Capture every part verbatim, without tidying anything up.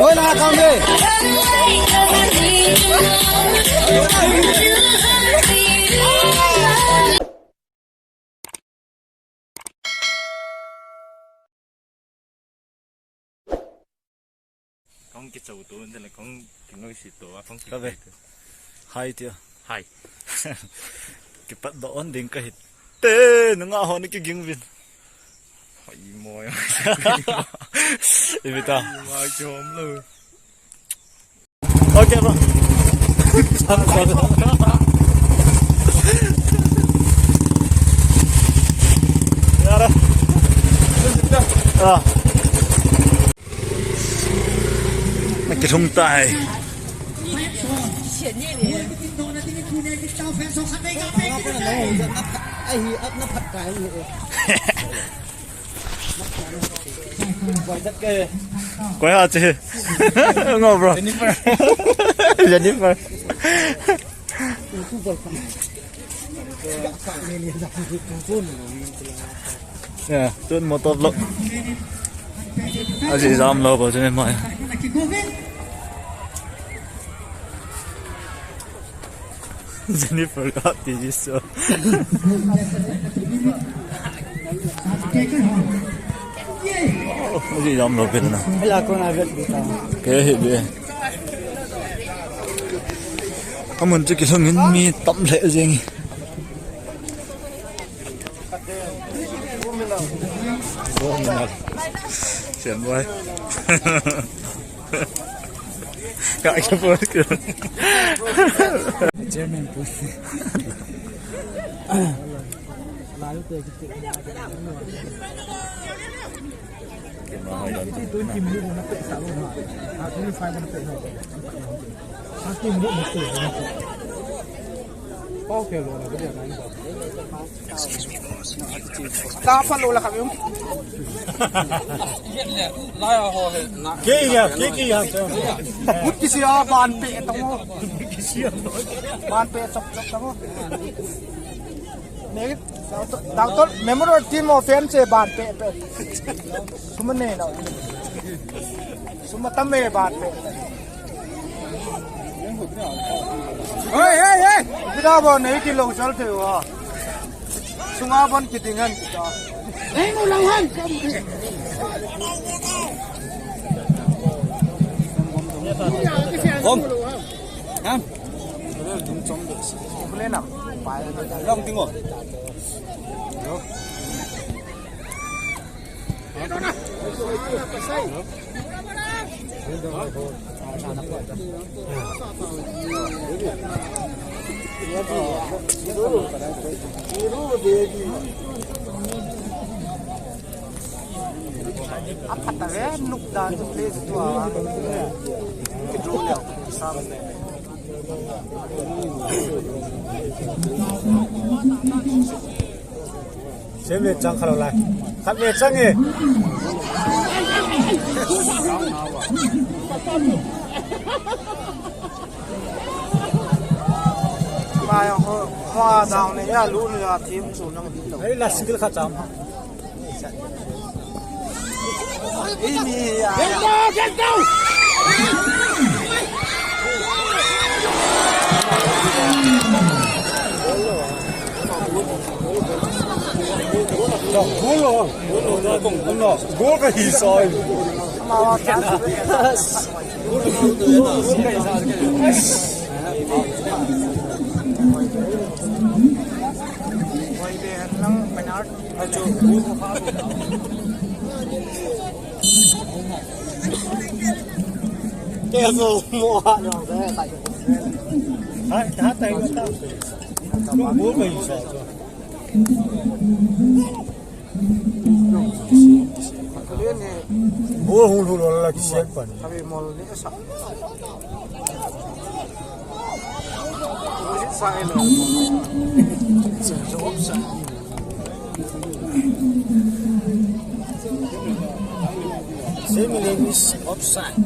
Oi, la kang de. Kong kichou tu, nte le kong kingoi si tu, kong ki- Ka ve. Hai tia. Hai. Kipat doh on ding ka hite, nunga ho ni kiging vin. Hai mo ya. Ibi ta. Mai chom lo. Okay, bro. Yara. Ah. Na kilhung tai. Koi ha che. Ngo, bro. Jennifer. Jennifer. Ya, tun motor vlog. Aji jam lo ba jene mai. Jennifer ka ti ji so. Aji jam lo pen na. Bela ko na vet bita. Ke he be. Amun chu kilhung in mi tam lheh jeng. Siam boi. Ka ke por ke. Chairman pu. Tapa lo la kami. Ke ya, ke ke ya. But kisi a ban pe tamo. Ban pe chok chok tamo. Nei, doctor, doctor, memorial team of F M se ban pe pe. Sum nei na. Sum tam me ban pe. Hey, hey, hey! Bida bo nei kilo chal thei wa. Sunga bon kiding han kita. Nei mu lang han. Om. Ham. Long ting o. Aphat a ve, nuk dan chu place tu a. Kitu le sam. Sem ve chang kha lo lai. Khat ve chang e. Mai ho, hoa down ne ya, lu ne ya, team chu nang di lo. Ei, la single kha cham. Ei, mi ya. Get down, get down. Goal lo. Goal lo. Goal ka hi sa. Hai, ta, ta, ta. Goal ka hi sa. Ball hung hung la kisian pan. Semi-length is offside.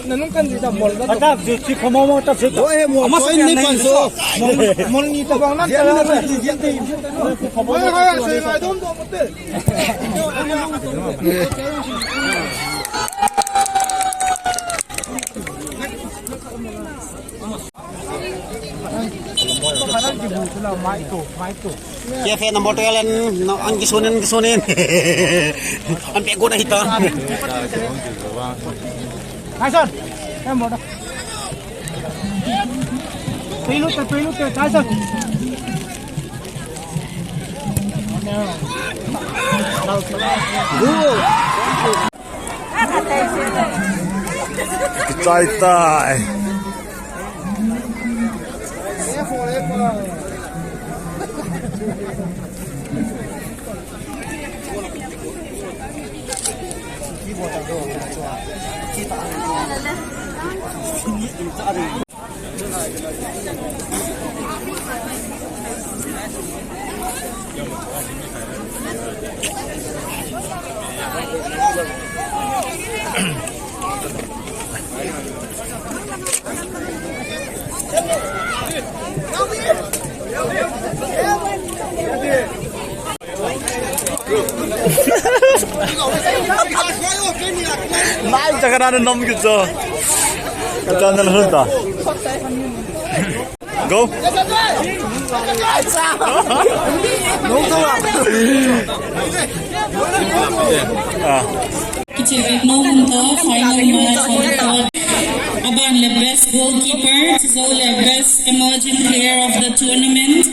Nanung kan jui da mol da. Ata jui chi khomo mo ta jui. Oe, mol choi ni pan so. Mol, mol ni ta bang nan ta la. Hai, hai, sai ngai dom dom te. K F A number twelve and no, ang kisunin, kisunin. Ang pego na hita. Tyson, eh, mo na. Pelu te, pelu te, Tyson. Kichai tai. Nai, jaga na nom kicho. Kata na hon ta. Go. Ah. Kichevek nom to final match of the third. Aban le best goalkeeper, Tizo le best emerging player of the tournament.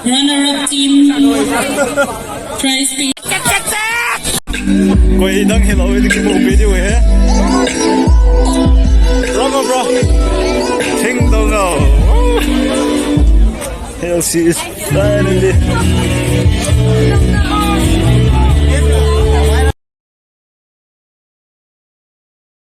Runner-up team, prize pay. Koi dang hilou, ini kimu video eh. Rock, bro. Ting dong, oh. Here she is finally.